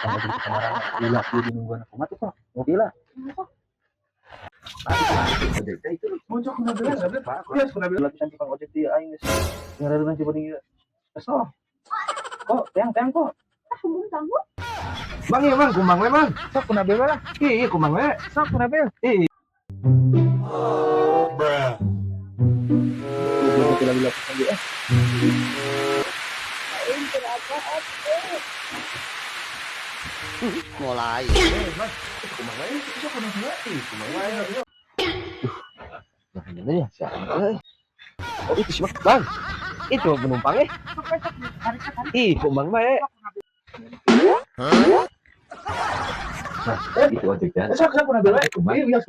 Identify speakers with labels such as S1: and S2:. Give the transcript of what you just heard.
S1: Tukang ojek kemarin lila kieu dinungguan aku mah tuh kok. Ngopi lah. Ojek teh itu.
S2: Muncul kuna bela enggak Pak? Iya, kuna bela.
S1: Lapisan tukang ojek di aing geus ngareuneuh si penting ieu. Kesel. Kok teang teang kok.
S2: Bang, iya bang, kumbang we bang. Sok kuna bela lah. Iya, kumbang we. Sok kuna bela. Iya.
S1: Goblok lagi lapisan dia.
S3: Mulai.
S2: Kumbang we, sok kuna bela. Ih, kumbang we.
S3: Nah, ini ya, siapa? Oh, itu sih, Bang. Itu penumpangnya. Ih, kumbang bae.
S1: Nah, itu ojek teh.
S2: Sok sok kuna bela.
S1: Kumbang.
S2: Iya, iya.